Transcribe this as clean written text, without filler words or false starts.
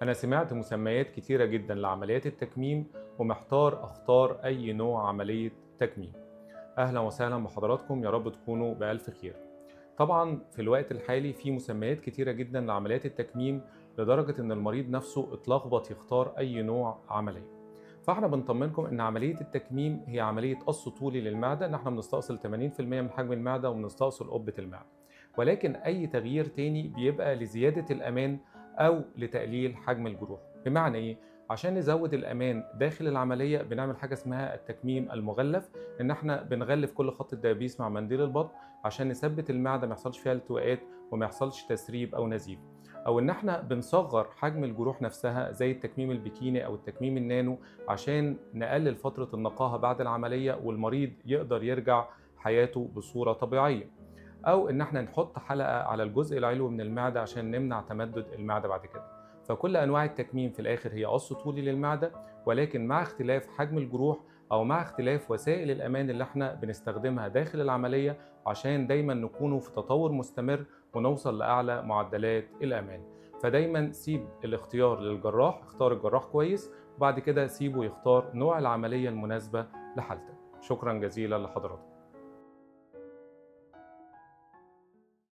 أنا سمعت مسميات كتيرة جدا لعمليات التكميم ومحتار أختار أي نوع عملية تكميم. أهلا وسهلا بحضراتكم، يا رب تكونوا بألف خير. طبعا في الوقت الحالي في مسميات كتيرة جدا لعمليات التكميم لدرجة إن المريض نفسه اتلخبط يختار أي نوع عملية. فاحنا بنطمنكم ان عملية التكميم هي عملية قص طولي للمعدة، ان احنا بنستأصل 80% من حجم المعدة وبنستأصل قبه المعدة، ولكن اي تغيير تاني بيبقى لزيادة الامان او لتقليل حجم الجروح. بمعنى ايه؟ عشان نزود الامان داخل العملية بنعمل حاجة اسمها التكميم المغلف، ان احنا بنغلف كل خط الدبابيس مع منديل البطن عشان نثبت المعدة ما يحصلش فيها التواءات وما يحصلش تسريب او نزيف، او ان احنا بنصغر حجم الجروح نفسها زي التكميم البكيني او التكميم النانو عشان نقلل فترة النقاهه بعد العملية والمريض يقدر يرجع حياته بصورة طبيعية، او ان احنا نحط حلقة على الجزء العلوي من المعدة عشان نمنع تمدد المعدة بعد كده. فكل انواع التكميم في الاخر هي قص طولي للمعدة، ولكن مع اختلاف حجم الجروح او مع اختلاف وسائل الامان اللي احنا بنستخدمها داخل العملية عشان دايما نكونوا في تطور مستمر ونوصل لاعلى معدلات الامان. فدايما سيب الاختيار للجراح، اختار الجراح كويس وبعد كده سيبه يختار نوع العملية المناسبة لحالتك. شكرا جزيلا لحضراتكم.